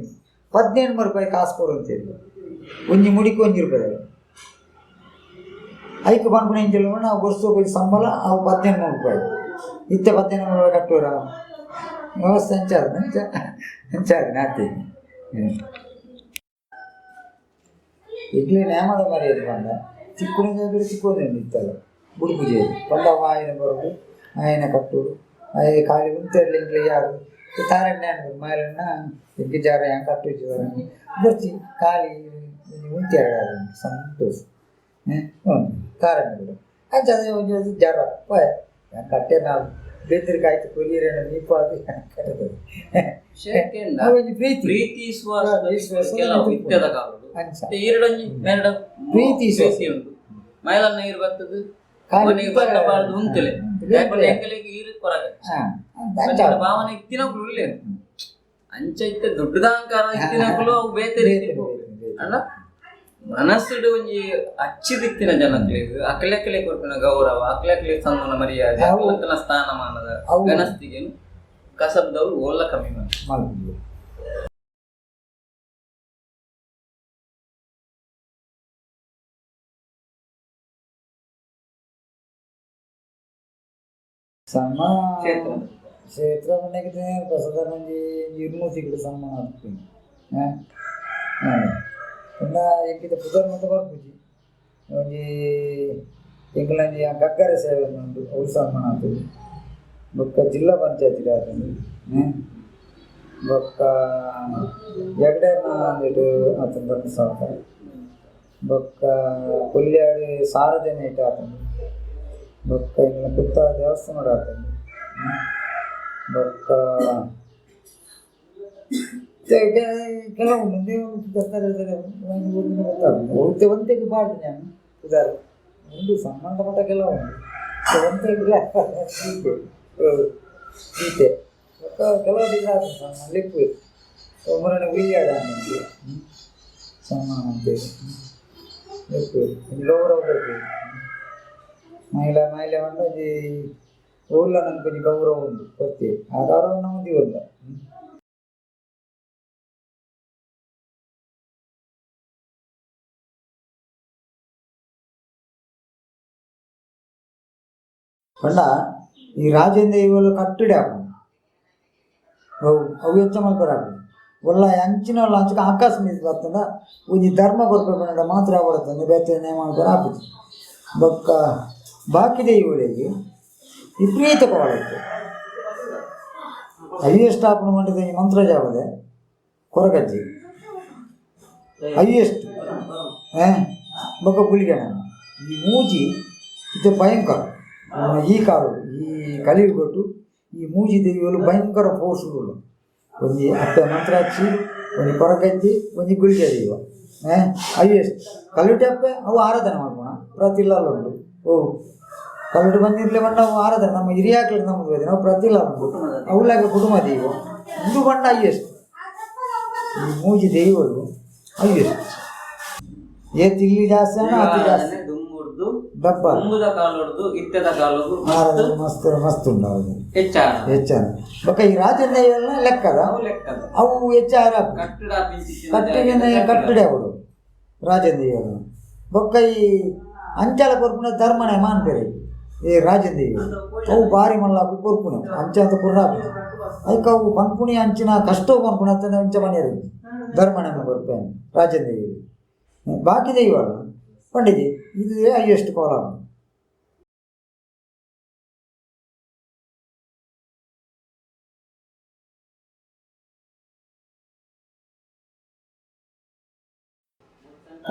15 ರೂಪಾಯಿ ಕಾಸು ಕೊಡು ಅಂತೇಳಿ ಒಂಜಿ ಮುಡಿக்கு ಒಂಜಿ ರೂಪಾಯಿ ಐಕ್ ಪನ್ಪುನ ಎಂಚಲ ನಾವು ವರ್ಷ ಸಂಬಳ ಅವು 15 ರೂಪಾಯಿ ಇತ್ತೆ 15 ರೂಪಾಯಿ ಕಟ್ಟುವರ ವ್ಯವಸ್ಥೆ ಅಂಚಾದ ಅಂಚ ಅಂಚಾದ ನಾತಿ ಇಡ್ಲಿ ನೇಮದ ಮರ್ಯಾದೆ ಪಂಡ ಚಿಕ್ಕುನ ಜಾಗಡ್ ಚಿಕ್ಕೊಂದು ಇತ್ತಲ್ಲ ಬುಡುಪುಜೆ ಪಂಡ ಅವು ಆಯನ ಬರೋದು ಆಯನ ಕಟ್ಟೋಡು ಆಯೆ ಖಾಲಿ ಉಂತೆರ್ಲಿ ಇಂಕ್ಲೆ ಯಾರು ತಾರಣ್ಣ ಅನ್ಬೋದು ಮಾಯಲಣ್ಣ ಎಂಕ್ ಜಾರ ಯಾನ್ ಕಟ್ಟುಜಿ ಬೊರ್ಚಿ ಖಾಲಿ ಉಂತೆರಡ ಸಂತೋಷ ಉಂಡು ತಾರಣ್ಣ ಕೂಡ ಅಂಚ ಒಂಜಿ ಒಂಜಿ ಜಾರ ಪೋಯೆ ಯಾನ್ ಕಟ್ಟೆ ನಾವು ಬೆದ್ರ್ ಕಾಯ್ತು ಕೊರಿಯರನ್ನ ಮೀಪಾದ್ ಯಾನ್ ಕಟ್ಟುದು ವಿಷಯಕ್ಕೆಂದ ಅವೊಂಜಿ ಪ್ರೀತಿ ಪ್ರೀತಿ ವಿಶ್ವಾಸ ವಿಶ್ವಾಸ ಕೆಲವು ಇತ್ಯದ ಕಾಲಡು ಅಂಚ ಈರಡೊಂಜಿ ಮೇರಡ ಪ್ರೀತಿ ವಿಶ್ವಾಸ. ಪ್ರೀತಿ ಉಂಟು ಮೈಲನ್ನ ನೀರು ಬರ್ತದೆ ಖಾಲಿ ಕೊನೆಗೆ ಬಣ್ಣ ಬಾರ್ದು ಉಂತಲೆ ಯಾಕಂದ್ರೆ ಎಂಕಲೆಗ್ ಈರು ಕೊರಗ ಅಂಚ ಭಾವನೆ ಇತ್ತಿನಕುಲು ಉಲ್ಲೇರು ಅಂಚ ಇತ್ತೆ ದೊಡ್ಡದಾಂಕಾರ ಇತ್ತಿನಕುಲು ಅವು ಬೇತೆ ರೀತಿ ಅಣ್ಣ ಮನಸ್ಸುಡು ಒಂಜಿ ಅಚ್ಚಿದಿತ್ತಿನ ಜನಕ್ಲೆಗ್ ಅಕ್ಲೆ ಅಕ್ಲೆ ಕೊರ್ಪಿನ ಗೌರವ ಅಕ್ಲೆ ಅಕ್ಲೆ ಸಂದನ ಮರ್ಯಾದೆ ಅಕ್ಲತ್ತನ ಸ್ಥಾನಮಾನದ ಅವು- ಘನಸ್ತಿಗೆನು ಕಸಬ್ದವ್ರು ಓಲ ಕಮ್ಮಿ ಮಾಡಿ ಮಲ್ಪುಜಿ ಸಮ ಕ್ಷೇತ್ರ. ಕ್ಷೇತ್ರ ಪಂಡಕ್ಕೆ ಪ್ರಸಾದ ಒಂಜಿ ಇರ್ನೂತಿಗಿಡ ಸಮ್ಮಾನ ಆತ್ಪುನಿ ಪಂಡ ಎಂಕಿತ ಪುದರ್ ಮಾತ ಬರ್ಪುಜಿ ಒಂಜಿ ಎಂಕಲಂಜಿ ಗಗ್ಗರ ಸೇವೆ ಉಂಟು ಅವು ಸನ್ಮಾನ ಆತುಂಡು ಬೊಕ್ಕ ಜಿಲ್ಲಾ ಪಂಚಾಯತ್ ಆತುಂಡು ಬೊಕ್ಕ ಎಗ್ಡೆರ್ನ ಅಂದಿಟ್ಟು ಆತನ ಧರ್ಮಸ್ಥಳ. ಬೊಕ್ಕ ಕೊಲ್ಯಾಡಿ ಸಾರಜನ ಇಟ್ಟು ಆತಂಡು. ಬೊಕ್ಕ ಇನ್ನು ಕುತ್ತ ದೇವಸ್ಥಾನ ಆತಂಡು. ಬೊಕ್ಕ ಕೆಲವು ಮಂದಿ ಗೊತ್ತಾಗ್ತದೆ. ಒಂತೆಗೆ ಪಾಡ್ದು ನಾನು ಉದಾರ ಒಂದು ಸಂಬಂಧಪಟ್ಟ ಕೆಲವು ಉಂಟು. ಒಂತೆಗೆ ಸೀತೆ ಸೀತೆ ಬೊಕ್ಕ ಕೆಲವು ಆತಂಡು ಲಿಪ್ಪು ಒಮ್ಮರನೆ ಉಯ್ಯಾಡ ಅಂತೆ ಸನ್ಮಾನ ಅಂತೇಳಿ ಲಿಪ್ಪು ಗೌರವ ಕೊರ್ಪೆರ್. ಮಹಿಳಾ ಮಹಿಳೆ ಪಂಡ ಒಂಜಿ ಊರ್ಲ ನಮ್ಕ್ ಒಂಜಿ ಗೌರವ ಉಂಡು ಕೊರ್ತೆರ್. ಆ ಗೌರವ ನಮ ದೀವೊಂದ. ಪಂಡ ಈ ರಾಜೇಂದ್ರ ಇವುಲು ಕಟ್ಟುಡೆ ಆಪುಂಡು. ಅವು ಅವು ಹೆಚ್ಚ ಮಲ್ಪೆರೆ ಆಪುಜಿ. ಒಲ್ಲ ಅಂಚಿನ ಅಂಚಕ ಆಕಾಶ ಮಿತ್ತ್ ಬತ್ತ್ಂಡ ಒಂಜಿ ಧರ್ಮ ಕೊರ್ಪೆ ಪಂಡ ಮಾತ್ರ ಆವೊಡತ್ತಂದೆ ಬೇತೆ ನೇಮ ಮಲ್ಪೆರೆ ಆಪುಜಿ. ಬೊಕ್ಕ ಬಾಕಿ ದೈವೊಲೆಗ್ ವಿಪರೀತ ಕೋಲ ಇತ್ತು. ಹೈಯೆಸ್ಟ್ ಆಪುನ ಪಂಡ ಈ ಮಂತ್ರಜಾವದೆ ಕೊರಗಜ್ಜಿ ಹೈಯೆಸ್ಟ್ ಬೊಕ್ಕ ಗುಳಿಗಣ ಈ ಮೂಜಿ ಇದು ಭಯಂಕರ. ಈ ಕಾಲೊಡು ಈ ಕಲಿಯುಗಟ್ಟು ಈ ಮೂಜಿ ದೈವಲು ಭಯಂಕರ ಫೋರ್ಸ್ಗಳು. ಒಂಜಿ ಅಪ್ಪೆ ಮಂತ್ರಾಕ್ಷಿ, ಒಂಜಿ ಕೊರಗಜ್ಜಿ, ಒಂಜಿ ಗುಳಿಗ ದೈವ ಹೈಯೆಸ್ಟ್. ಕಲ್ಲುಟಿ ಅಪ್ಪೆ ಅವು ಆರಾಧನೆ ಮಲ್ಪುನ ಪ್ರತಿ ಇಲ್ಲಲ್ ಉಂಡು. ಓ ಕಲ್ಲುಟಿ ಬಂದಿರ್ಲೆ ಪಂಡ ಅವು ಆರಾಧನೆ ನಮ್ಮ ಹಿರಿಯಾಕ್ಲು ನಮ್ಮದು ನಾವು ಪ್ರತಿ ಇಲ್ಲಲ್ ಉಂಡು. ಅವುಲಾಗ ಕುಟುಂಬ ದೈವ ಉಂದು ಪಂಡ ಹೈಯೆಸ್ಟ್. ಈ ಮೂಜಿ ದೈವಲು ಹೈಯೆಸ್ಟ್. ಏತ್ ಇಲ್ಲಿ ಜಾಸ್ತಿ ಆಂಡ ಆತ್ ಜಾಸ್ತಿ. ದುಂಬುರ್ದು ಡಬ್ಬ ದುಂಬುದ ಕಾಲೊಡ್ದು ಇತ್ತೆದ ಕಾಲೊಗು ಆರಾಧನೆ ಮಸ್ತ್ ಮಸ್ತ್ ಉಂಡು ಅವು ಹೆಚ್ಚಾನ ಹೆಚ್ಚಾನ. ಬೊಕ್ಕ ಈ ರಾಜೇಂದ್ರ ದೈವಲ್ನ ಲೆಕ್ಕದ ಅವು ಲೆಕ್ಕದ ಅವು ಹೆಚ್ಚಾರ ಕಟ್ಟಡ ಪಿಂಚಿತ್ತಿನ ಕಟ್ಟಿಗೆ ಜಾಗೆದ. ಕಟ್ಟಡೆ ಅವಡು ರಾಜೇಂದ್ರ ದೈವಲ್ನ. ಬೊಕ್ಕ ಈ ಅಂಚಾಲ ಕೊರ್ಪುನ ಧರ್ಮನೆ ಮಾನ್ಪೆರೆ ಈ ರಾಜೇಂದ್ರ ದೈವ ಅವು ಬಾರಿ ಮಲ್ಲ ಕೊರ್ಪುನ ಅಂಚ ಅಂತ ಕುರ್ರಾಪುನ ಐಕ್ ಅವು ಪನ್ಪುಣಿ ಅಂಚಿನ ಕಷ್ಟ ಪನ್ಪುನ ಅಂಚ ಅಂಚ ಮನೆಯರು ಧರ್ಮನೆ ಕೊರ್ಪೆ ರಾಜೇಂದ್ರ ದೈವ. ಬಾಕಿ ದೈವ ಅಲ್ಲ ಪಂಡಿಜಿ ಇದು ಹೈಯೆಸ್ಟ್ ಕೋಲ.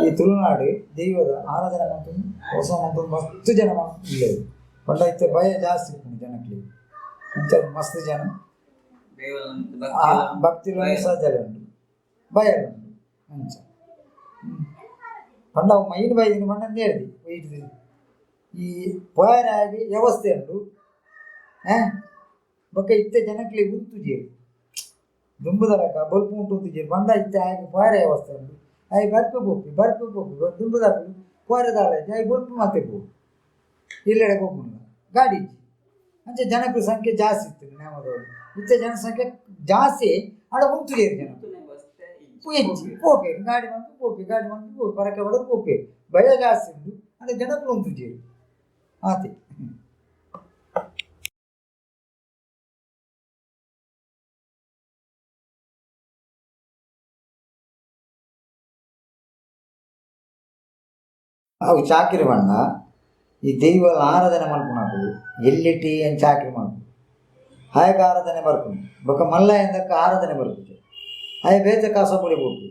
ಈ ತುಳುನಾಡು ದೈವದ ಆರಾಧನೆ ಮಂತೊಂದು ಹೊಸ ಮಂತೊಂದು ಮಸ್ತ್ ಜನ ಉಲ್ಲೆರ್. ಪಂಡ ಇತ್ತೆ ಭಯ ಜಾಸ್ತಿ ಉಪ್ಪುಂಡು ಜನಕ್ಲೆಗ್. ಅಂಚ ಮಸ್ತ್ ಜನ ಆ ಭಕ್ತಿಲ ಸಹಜಲ ಉಂಡು, ಭಯ ಉಂಡು ಅಂಚ. ಪಂಡ ಅವು ಮೈನ್ ಬೈದಿನ ಪಂಡ ಅಂದ್ ಹೇಳ್ದಿ ಈ ಪೋಯರಾಗಿ ವ್ಯವಸ್ಥೆ ಉಂಡು. ಬೊಕ್ಕ ಇತ್ತೆ ಜನಕ್ಲೆಗ್ ಉಂತುಜೆರ್ ದುಂಬುದ ಲೆಕ್ಕ ಬೊಲ್ಪು ಉಂಟು ಉಂತುಜೆರ್. ಪಂಡ ಇತ್ತೆ ಆಯಗ್ ಪೋಯರೆ ವ್ಯವಸ್ಥೆ ಉಂಡು. ಆಯೆ ಬರ್ಪೆ ಪೋಪಿ ಬರ್ಪೆ ಪೋಪಿ. ದುಂಬುದಕುಲು ಪೋಯರೆ ದಾಲ ಇಜ್ಜಿ, ಆಯೆ ಬೊಲ್ಪು ಮಾತೆ ಪೋವು ಇಲ್ಲೆಡೆ ಪೋಪುಂಡ ಗಾಡಿ ಇಜ್ಜಿ. ಅಂಚ ಜನಕ್ಲೆ ಸಂಖ್ಯೆ ಜಾಸ್ತಿ ಇತ್ತು ನೇಮದವರು. ಇತ್ತೆ ಜನಸಂಖ್ಯೆ ಜಾಸ್ತಿ ಆಂಡ ಉಂತುಜೆರ್ ಜನ ಇಜ್ಜಿ. ಪೋಪೆರ್ ಗಾಡಿ ಮಂತು ಪೋಪಿ ಗಾಡಿ ಮಂತು ಪೋಪಿ ಪರಕೆ ಬಡದು ಪೋಪೆರ್. ಭಯ ಜಾಸ್ತಿ ಉಂಡು ಆಂಡ ಜನಕುಲು ಉಂತುಜೆರ್ ಆತೆ. ಅವು ಚಾಕಿರಿ ಪಂಡ ಈ ದೈವಲ ಆರಾಧನೆ ಮಲ್ಪುನಕುಲು ಎಲ್ಲೆಟಿ ಏನ್ ಚಾಕಿರಿ ಮಲ್ಪು ಆಯಗ್ ಆರಾಧನೆ ಬರ್ಪುಂಡು. ಬೊಕ್ಕ ಮಲ್ಲ ಎಂದಕ್ಕ ಆರಾಧನೆ ಬರ್ಪುಜಿ. ಆಯೆ ಬೇತೆ ಕಾಸಪುಡಿ ಪೋಪಿ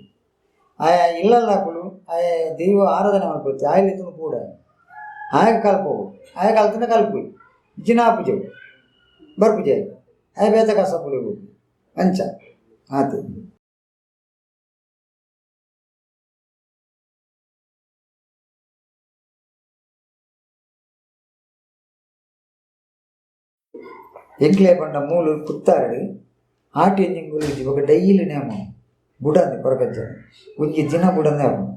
ಆಯ ಇಲ್ಲಲ್ಲಕುಲು ಆಯೆ ದೈವ ಆರಾಧನೆ ಮಲ್ಪೊತ್ತಿ ಆಯ್ಲೆತ್ತುನು ಕೂಡ ಆಯಗ್ ಕಲ್ಪವು ಆಯ ಕಲ್ತಂಡ ಕಲ್ಪುಯಿ ಇಜ್ಜಿನ ಆಪುಜವು ಬರ್ಪುಜಿ ಆಯೆ ಆಯೆ ಬೇತೆ ಕಾಸಪುಡಿ ಪೋಪಿ ಅಂಚ ಆತೆ. ಎಂಕ್ಲೆ ಪಂಡ ಮೂಲು ಕುತ್ತಾರಡು ಆಟಿ ತಿಂಗಳು ಇಜ್ಜಿ. ಬೊಕ ಡೈಲಿ ನೇಮ ಬುಡಂದೆ ಕೊರಗಜ್ಜನ ಒಂಜಿ ದಿನ ಬುಡಂದೆ ಆಪುಂಡು.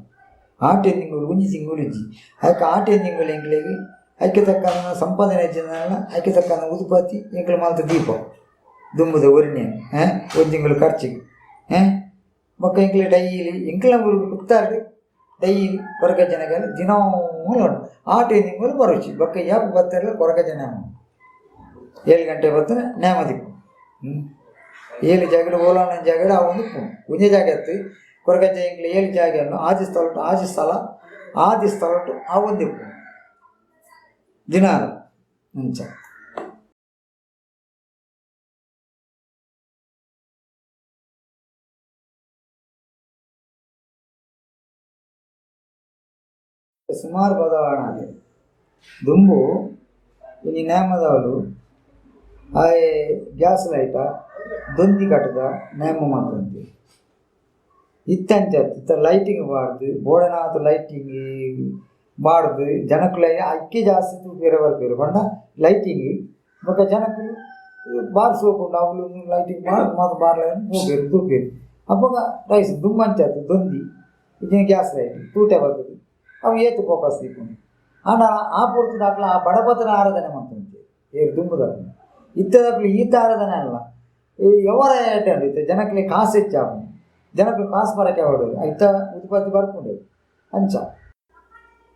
ಆಟಿ ತಿಂಗಳು ಒಂಜಿ ತಿಂಗಳು ಇಜ್ಜಿ. ಐಕ್ ಆಟಿ ತಿಂಗಳು ಎಂಕ್ಲೆಗ್ ಐಕ್ ತಕ್ಕನ ಸಂಪಾದನೆ ಇಜ್ಜಿಂದಾಂಡಲ ಐಕ್ ತಕ್ಕನ ಉದುಪತಿ ಎಂಕ್ಲು ಮಲ್ತ್ ದೀಪ ದುಂಬುದ ಒರಿನೆ ಒಂಜಿ ತಿಂಗಳು ಖರ್ಚಿಗ್. ಬೊಕ್ಕ ಎಂಕ್ಲೆ ಡೈಲಿ ಎಂಕ್ಲೆ ಊರುಡು ಕುತ್ತಾರಡು ಡೈಲಿ ಕೊರಗಜ್ಜನ ದಿನೋಲ ಉಂಡು. ಆಟಿ ತಿಂಗಳು ಬರೋಚಿ. ಬೊಕ್ಕ ಏಪ ಬತ್ತೆರ್ಲ ಕೊರಗಜ್ಜ ನೇಮ 7 ಗಂಟೆ ಬತ್ತನೆ ನೇಮ ದಿಪ್ಪು. ಏಳು ಜಾಗಡ್ ಓಲಾನ ಜಾಗಡ್ ಅವು ಒಂದು ಒಂಜೇ ಜಾಗ ಇತ್ತು ಕೊರಗಜ್ಜ. ಎಂಕ್ಲೆ ಏಳು ಜಾಗ ಉಂಡು. ಆಜಿ ಸ್ಥಳ ಆಜಿ ಸ್ಥಳ ಆದಿ ಸ್ಥಳಟ್ ಆವೊಂದಿಪ್ಪು ದಿನಾಲ ಅಂಚ. ಸುಮಾರು ಬದಲಾವಣೆ ಆಗಿದೆ. ದುಂಬು ಇನಿ ನೇಮದವಳು ಆಯೆ ಗ್ಯಾಸ್ ಲೈಟ ದೊಂದಿ ಕಟ್ಟದ ನೇಮ ಮಾತಂತೆ ಇತ್ತಂಚ ಇತ್ತ ಲೈಟಿಂಗ್ ಬಾರ್ದು ಬೋಡನಾಥ ಲೈಟಿಂಗ್ ಬಾರ್ದು ಜನಕ್ಕುಲ ಅಕ್ಕಿ ಜಾಸ್ತಿ ತೂಪೇರೆ ಬರ್ಪೇರು ಪಂಡ ಲೈಟಿಂಗ್ ಬೊಕ ಜನಕ್ಕುಲು ಬಾರ್ ಸೋಪುಂಡು ಅವುಲು ಲೈಟಿಂಗ್ ಬಾರ್ ಮಾತ ಬಾರ್ಲ ಪೋಪೇರು ತೂಪೇರು. ಅಪಗ ರೈಸ್ ದುಂಬಂಚಾತು ದೊಂದಿ ಇಜ್ಜಿನ ಗ್ಯಾಸ್ ಲೈಟ್ ತೂಟೆ ಬರ್ತದೆ ಅವು ಏತು ಫೋಕಸ್ ದೀಪುಂಡು. ಆಂಡ ಆ ಪೊರ್ತುದಾಕ್ಲ ಆ ಬಡಪತ್ರ ಆರಾಧನೆ ಮಂತೊಂತೆ ಏರು ದುಂಬುದಕ್ಲು ಇತ್ತದಕ್ಲು ಈತ ಆರಾಧನೆ ಅಲ್ಲ ಈ ಎವರ ಏಟಂಡು ಇತ್ತೆ ಜನಕ್ಲೆ ಕಾಸು ಹೆಚ್ಚಾಪುಂಡು ಜನಕ್ಲು ಕಾಸು ಬರಕ್ಕೆ ಆವಡು ಇತ್ತ ಉತ್ಪತ್ತಿ ಬರ್ಪುಂಡು ಅಂಚ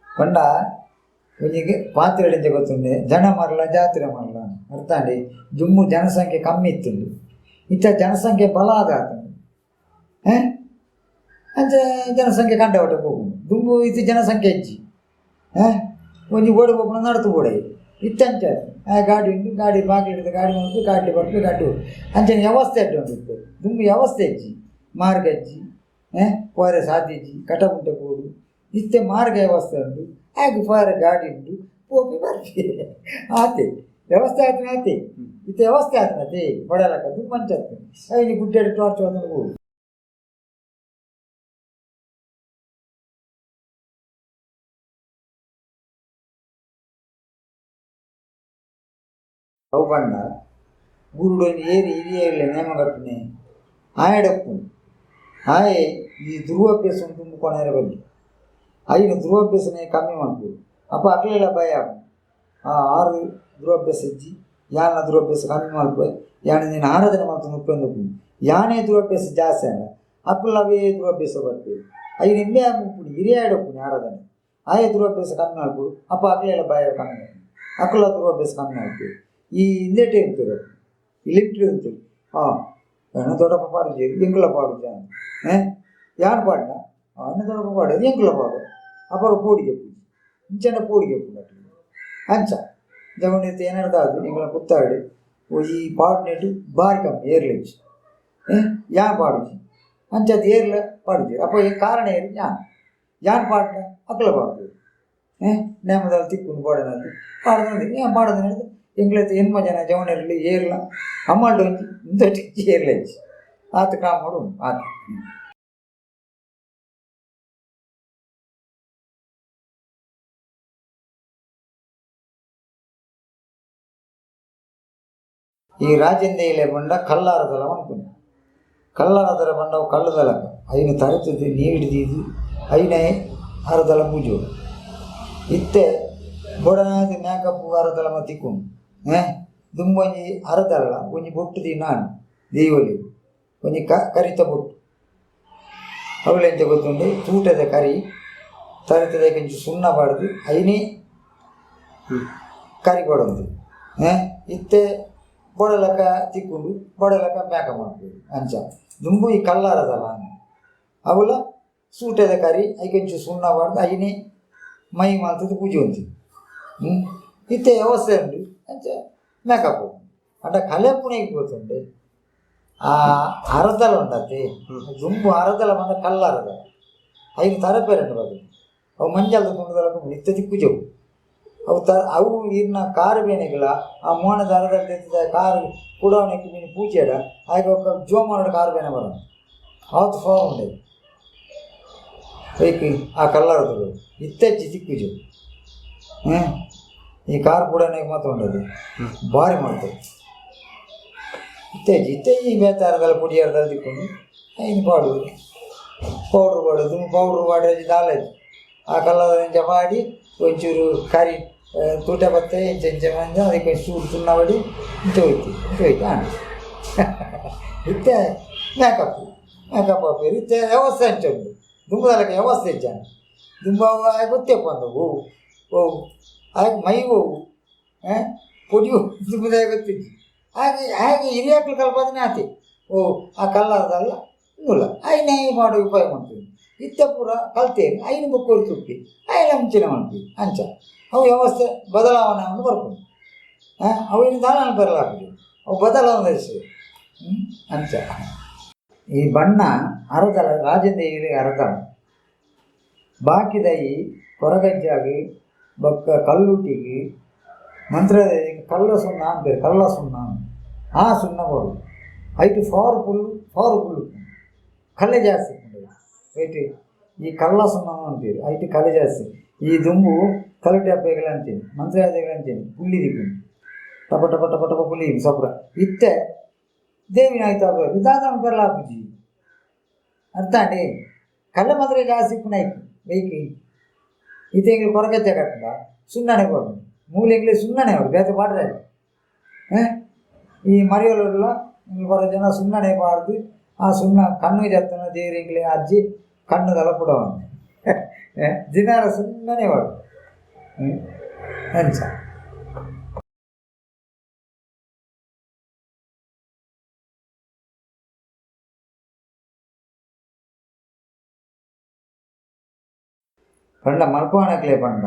ಪಂಡ ಒಂಜಿಗೆ ಪಾತ್ರೆడింಚ ಗೊತ್ತುಂಡೆ ಜನ ಮರಲ ಜಾತ್ರೆ ಮರಲ ಅರ್ಥಾಂಡಿ. ದುಂಬು ಜನಸಂಖ್ಯೆ ಕಮ್ಮಿ ಇತ್ತುಂಡು ಇತ್ತ ಜನಸಂಖ್ಯೆ ಬಲ ಆದಾತುಂಡು ಅಂಚ ಜನಸಂಖ್ಯೆ ಕಂಡವಟ ಪೋಪುಂಡು. ದುಂಬು ಇತ್ತು ಜನಸಂಖ್ಯೆ ಹೆಚ್ಚಿ ಒಂಜಿ ಬೋಡೆ ಪೋಪುನ ನಡತು ಬೋಡೆ ಇತ್ತ ಅಂಚ ಆ ಗಾಡಿ ಉಂಟು ಗಾಡಿ ಬಾಗಿಲು ಹಿಡಿದು ಗಾಡಿ ಬಂದು ಗಾಡಿ ಬರ್ಪು ಗಾಡಿ ಅಂಚನೆ ವ್ಯವಸ್ಥೆ ಅಡ್ಡ ಉಂಟು ಇತ್ತು ದುಂಬು ವ್ಯವಸ್ಥೆ ಹೆಚ್ಚಿ ಮಾರ್ಗ ಹೆಚ್ಚಿ ಪೋರೆ ಸಾಧ್ಯ ಕಟಗುಂಟೆ ಪೋಡು ಇತ್ತೆ ಮಾರ್ಗ ವ್ಯವಸ್ಥೆ ಉಂಟು ಆಗ ಪೋರೆ ಗಾಡಿ ಉಂಟು ಪೋಪಿ ಬರ್ಪಿ ಆತೆ ವ್ಯವಸ್ಥೆ ಆತನ ಆತೆ ಇತ್ತೆ ವ್ಯವಸ್ಥೆ ಆತನ ಅದೇ ಬಡಲಕ್ಕ ದುಂಬು ಅಂಚತ್ತು ಐನಿ ಗುಡ್ಡೆಡ್ ಟಾರ್ಚ್ ಬಂದು ಹೋಗು. ಅವು ಪಂಡ ಗುರುಡು ಒಂಜಿ ಏರಿ ಹಿರಿಯ ನೇಮ ಕಟ್ಟುನೆ ಆಯಡಪ್ಪು ಆಯೆ ಈ ದುರ್ವಭ್ಯಾಸ ತುಂಬಿಕೊಣೆರ ಬಲ್ಲಿ ಐನು ದುರ್ವಭ್ಯಾಸನೇ ಕಮ್ಮಿ ಮಲ್ಪೊಡು. ಅಪ್ಪ ಅಕ್ಲೆಲ ಭಯ ಆಪುಂಡು ಆ ಆರು ದುರಭ್ಯಾಸ ಇಜ್ಜಿ ಯಾನ ದುರಭ್ಯಾಸ ಕಮ್ಮಿ ಮಲ್ಪುವೆ ಯಾನ್ ನಿನ್ನ ಆರಾಧನೆ ಮಲ್ತೊಂದು ಉಪ್ಪೊಂದು ಯಾನೇ ದುರಭ್ಯಾಸ ಜಾಸ್ತಿ ಆಂಡ ಅಕುಲು ಅವೇ ದುರಭ್ಯಾಸ ಬರ್ಪೆರ್ ಐನು ಇಂಬೆ ಉಪ್ಪುನಿ ಹಿರಿಯಾಡ್ ಉಪ್ಪುನಿ ಆರಾಧನೆ ಆಯೆ ದುರಭ್ಯಾಸ ಕಮ್ಮಿ ಮಲ್ಪೊಡು. ಅಪ್ಪ ಅಕ್ಲೆಲ ಭಯ ಕಮ್ಮಿ ಆಪುಂಡು ಅಕುಲ ದುರಭ್ಯಾಸ ಕಮ್ಮಿ ಮಲ್ಪುವೆರ್. ಈ ಇಂದೆಟೆ ಉಂತುರು ಈ ಲಿಫ್ಟ್ ಉಂತುರು ಹಾಂ ಎನ್ನ ದೊಡ್ಡಪ್ಪ ಪಾಡುಜೆರ್ ಎಂಕುಲ ಪಾಡುಜ ಯಾನ್ ಪಾಡ್ನ ಎನ್ನ ದೊಡ್ಡಪ್ಪ ಪಾಡೋದು ಎಂಕುಲ ಪಾಡು ಅಪಗ ಪೋಡಿಗೆ ಪೂಜಿ ಇಂಚನ ಪೋಡಿಗೆ ಪೂಂಡು ಅಕ್ಲೆಗ್ ಅಂಚ ಜವನೆರ್ ಏನಾಡ್ದಾದ್ ಎಂಕಲ್ನ ಕುತ್ತಾಡ್ ಈ ಪಾಡ್ನೆಟ್ ಬಾರಿ ಕಮ್ಮಿ ಏರ್ಲೆಗ್ ಯಾನ್ ಪಾಡುಜಿ ಅಂಚಾದ್ ಏರ್ಲ ಪಾಡುಜೆರ್ ಅಪ ಕಾರಣ ಏರ್ ಯಾನ್ ಯಾನ್ ಪಾಡ್ನ ಅಕುಲ ಪಾಡ್ದೆರ್ ನೇಮದಾಲ್ ತಿಕ್ಕುಂಡು ಪಾಡುನಾತ್ ಪಾಡ್ದು ಯಾನ್ ಪಾಡುದು ಎಂಕ್ಲೆಗ್ ಎನ್ಮ ಜನ ಜವನೆರ್ಲು ಏರ್ಲ ಅಮ್ಮಲ್ಡ್ ಒಂಜಿ ಇಂದೆಟ್ ಏರ್ಲ ಇಜ್ಜಿ ಆತ್ ಕಾಮೊಡು ಉಂಡು ಆತ್. ಈ ರಾಜೇಂದ್ರ ಪಂಡ ಕಲ್ಲಾರದಲ ಪನ್ಪುನಿ ಕಲ್ಲಾರದಲ ಪಂಡ ಅವು ಕಲ್ಲುದಲಕ ಐನ್ ತರೆತುದು ನೀರ್ಡ್ ದೀದ್ ಐನೇ ಅರದಲ ಪೂಜೊಡು. ಇತ್ತೆ ಬೊಡನಾದ್ ಮೇಕಪ್ ಅರದಲ ಮಾತ ತಿಕ್ಕುಂಡು ದುಂಬು ಒಂಜಿ ಅರದಲ ಒಂಜಿ ಬೊಟ್ಟು ದೀನ ಆಂಡ್ ದೀವೊಲಿ ಒಂಜಿ ಕರಿತ ಬೊಟ್ಟು ಅವುಲು ಎಂಚ ಗೊತ್ತುಂಡು ತೂಟದ ಕರಿ ತರೆತದ ಐಕೊಂಚಿ ಸುಣ್ಣ ಪಾಡ್ದ್ ಐನೇ ಕರಿ ಪಾಡೊಂದು ಇತ್ತೆ ಬೋಡಲಕ ತಿಕ್ಕುಂಡು ಬೋಡಲಕ ಮೇಕಪ್ ಮನ್ಪುವೆರ್ ಅಂಚ ದುಂಬು ಈ ಕಲ್ಲಾರದಲ ಅವುಲ ಸೂಟೆದ ಕರಿ ಐಕೊಂಚಿ ಸುಣ್ಣ ಪಾಡ್ದ್ ಐನೇ ಮೈ ಮಲ್ತುದು ಪೂಜೊಂದು ಇತ್ತೆ ವ್ಯವಸ್ಥೆ ಉಂಡು ಅಂಚ ಮೇಕಪ್ ಆಂಡ ಕಲೆಪುನೆಗ್ ಗೊತ್ತುಂಡೆ ಆ ಅರದಲ ಉಂಡತ್ತೆ ದುಂಬು ಅರದಲ ಪಂಡ ಕಲ್ಲರದಲ ಐನ್ ತರಪೇರುಂಡು ಬಗೆ ಅವು ಮಂಜಲ್ದ ತುಂಡುದಲಕ ಇತ್ತೆ ತಿಕ್ಕುಜವು ಅವು ತ ಅವು ಇರ್ನ ಕಾರ್ ಬೇನೆಗ್ಲ ಆ ಮೋಣದ ಅರದಲ ದೆತ್ತುದ ಕಾರ್ ಕುಡವನೆಕ್ ಮಿನಿ ಪೂಜೆಡ ಆಯ್ಕೆ ಬೊಕ್ಕ ಜೋಮಾನಡ್ ಕಾರ್ ಬೇನೆ ಬರಂದ್ ಆತ್ ಫೋನ್ ಉಂಡೆ ಐಕ್ ಆ ಕಲ್ಲರದಲು ಇತ್ತೆಚ್ಚಿ ತಿಕ್ಕುಜವು ಈ ಕಾರ್ ಪುಡನೆಗ್ ಮಾತ ಉಂಡದು ಬಾರಿ ಮಲ್ತೊಡು ಇತ್ತೆಜ್ಜಿ ಇತ್ತೆ ಈ ಬೇತೆ ಅರದಲ ಪೊಡಿ ಅರದಲ ತಿಕ್ಕುಂಡು ಐನ್ ಪಾಡುದು ಪೌಡ್ರ್ ಪಾಡುದು ಪೌಡ್ರ್ ಪಾಡ್ರೆ ದಾಲ ಇಜ್ಜಿ ಆ ಕಲ್ಲದ ಇಂಚ ಪಾಡಿ ಒಂಚೂರು ಕರಿ ತೂಟೆ ಬತ್ತೆ ಇಂಚ ಇಂಚ ಮಂಜ ಅದಕ್ಕೆ ಒಂಚೂರು ಸುಣ್ಣ ಬಡಿ ಇಂಚ ಹೋಯ್ತು ಇಂಚ ಹೋಯ್ತು ಆಂಡ್ ಇತ್ತೆ ಮೇಕಪ್ ಮೇಕಪ್ ಆಪೆರ್ ಇತ್ತೆ ವ್ಯವಸ್ಥೆ ಅಂಚ ಉಂಡು ದುಂಬುದಲಕ ವ್ಯವಸ್ಥೆ ಇಜ್ಜಾಂಡ್ ದುಂಬು ಅವು ಆಯೆ ಗೊತ್ತೇ ಪಂದ್ ಓ ಓ ಆಯೆ ಮೈ ಓವು ಪೊಡಿ ದುಂಬುದಾಯ ಗೊತ್ತಿಜ್ಜಿ ಹಾಗೆ ಹಾಗೆ ಹಿರಿಯಾಕ್ಲು ಕಲ್ಪದನೆ ಆತೆ ಓ ಆ ಕಲ್ಲದಲ್ಲ ಮೂಲ ಐನೇ ಪಾಡು ಉಪಾಯ ಮಲ್ಪುನಿ ಇತ್ತೆ ಪೂರ ಕಲ್ತೇರು ಐನ್ ಬೊಕ್ಕ ತುಪ್ಪಿ ಐನ ಮುಂಚಿನ ಮಲ್ಪಿ ಅಂಚ ಅವು ವ್ಯವಸ್ಥೆ ಬದಲಾವಣೆ ಒಂದು ಬರ್ಪುಂಡು ಅವು ಇನ್ನು ದಾಲ ಬರಲಾಪುಜಿ ಅವು ಬದಲಾವಣೆ ಅಂಚ ಈ ಬಣ್ಣ ಅರದಲ ರಾಜೇಂದ್ರ ಅರದಲ ಬಾಕಿದ ಈ ಕೊರಗಜ್ಜಾಗಿ ಬೊಕ್ಕ ಕಲ್ಲುಟ್ಟಿಗೆ ಮಂತ್ರ ಕಲ್ಲ ಸುಣ್ಣ ಅಂತಾರೆ ಕಲ್ಲ ಸುಣ್ಣ ಆ ಸುಣ್ಣ ಬೋಡು ಐಟ್ ಪವರ್ಫುಲ್ ಪವರ್ಫುಲ್ ಕಲ್ಲೆ ಜಾಸ್ತಿ ಐಟ್ ಈ ಕಲ್ಲ ಸುಣ್ಣ ಅಂತೀರಿ ಐಟ್ ಕಲೆ ಜಾಸ್ತಿ ಈ ದುಂಬು ಕಲ್ಲುಟ್ಟಿ ಹಬ್ಬಗಳು ಅಂತೀನಿ ಮಂತ್ರಾಲಯಗಳು ಅಂತೀನಿ ಪುಳ್ಳಿ ದಿಕ್ಕು ಟಪ ಟಪ ಟಪ ಟಪ ಪುಳ್ಳಿ ಸಪ್ರ ಇತ್ತೆ ದೇವಿನ ಆಯ್ತು ಹಬ್ಬ ದಾದ ಪರ್ಲ ಆಪುಜಿ ಅರ್ಥ ಅಂడి ಕಲ್ಲ ಮಾತ್ರ ಜಾಸ್ತಿ ಇಪ್ಪುನ ಬೈಕ್ ಇತ್ತೆ ಎಂಗ್ಲು ಕೊರಗಜ್ಜ ಕಟ್ಟಡ ಸುಣ್ಣನೆ ಕೊಡು ಮೂಲೆ ಎಂಗ್ಲೆ ಸುಣ್ಣನೆ ಅವರು ಬೇತೆ ಪಾಡ್ರೆ ಈ ಮರಿಯೊಲ್ಲ ಎಂಗ್ಲು ಕೊರ ಜನ ಸುಣ್ಣನೆ ಪಾಡ್ದು ಆ ಸುಣ್ಣ ಕಣ್ಣು ಜತ್ತನ ದೇವರಿಂಗ್ಲೆ ಅಜ್ಜಿ ಕಣ್ಣು ತಲಪುಡವನ್ನೆ ದಿನಾರ ಸುಣ್ಣನೆ ವಾಡು ಅಂಚ ಪಂಡ ಮಲ್ಪವನಕ್ಲೆ ಪಂಡ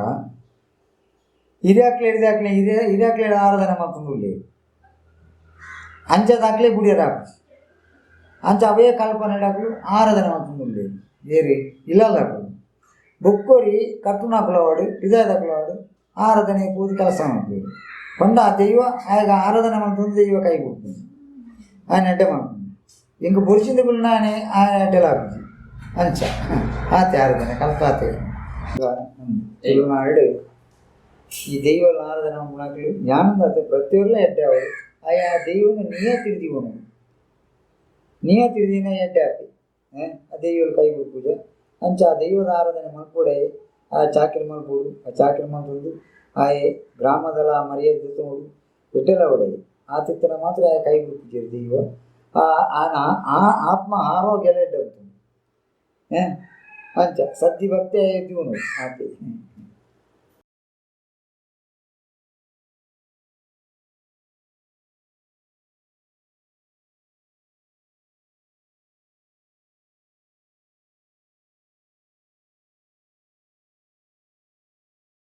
ಹಿರಿಯಾಕ್ಲೆ ಹಿಡಿದಾಕ್ಲೆ ಹಿರಿಯ ಹಿರಿಯಾಕ್ಲೆ ಆರಾಧನೆ ಮಲ್ತೊಂದುಲ್ಲೆ ಅಂಚದಾಕ್ಲೆ ಬುಡಿಯರಾಪ ಅಂಚ ಅವೇ ಕಲ್ಪನೆಡಾಕ್ಲು ಆರಾಧನೆ ಮಲ್ತೊಂದುಲ್ಲೆ ಏರಿ ಇಲ್ಲದಾಕ್ಲು ಬೊಕ್ಕೊರಿ ಕಟ್ಟುನಾಕುಲವಾಡು ಇದಾದಕುಲವಾಡು ಆರಾಧನೆ ಪೂಜೆ ಕೆಲಸ ಮಾಡ್ತೀವಿ ಪಂಡ ಆ ದೈವ ಆಗ ಆರಾಧನೆ ಮಲ್ತೊಂದು ದೈವ ಕೈ ಕೊಡ್ತೀನಿ ఆయన అడ్డే మల్తుంది ఇంక బొరిచింది నానే ఆయన అడ్డలాపుజಿ ಅಂಚ ಆತೆ ಆರಾಧನೆ ಕಲ್ಪಾತೆ ತುಳುನಾಡು ಈ ದೈವ ಆರಾಧನೆ ಮಕ್ಕಳು ಜ್ಞಾನದಾತೆ ಪ್ರತಿಯೊಲ್ಲ ಎಡ್ಡೆ ಅವರು ಆಯಾ ದೈವನು ನೀಯೇ ತಿಳಿದಿವನು ನೀಯೇ ತಿಳಿದಿನ ಎಡ್ಡೆ ಆಪಿ ಆ ದೈವలు ಕೈ ಪೂಜೆ ಅಂಚ ಆ ದೈವದ ಆರಾಧನೆ ಮಲ್ಪೊಡೆ ಆ ಚಾಕಿರಿ ಮಲ್ಪೊಡು ಆ ಚಾಕಿರಿ ಮಲ್ತೊಂದು ಆಯೆ ಗ್ರಾಮದಲ ಮರ್ಯಾದೆ ತೋಡು ಎಡ್ಡೆಲ ಒಡೆ ಆ ತಿತ್ತನ ಮಾತ್ರ ಆ ಕೈ ಪೂಜೆ ದೈವ ಆ ಆ ಆತ್ಮ ಆರೋಗ್ಯ ಎಲ್ಲ ಎಡ್ಡೆ ಅಂಚ ಸದ್ದಿ ಭಕ್ತಿ ಜೀವನ ಆತೆ.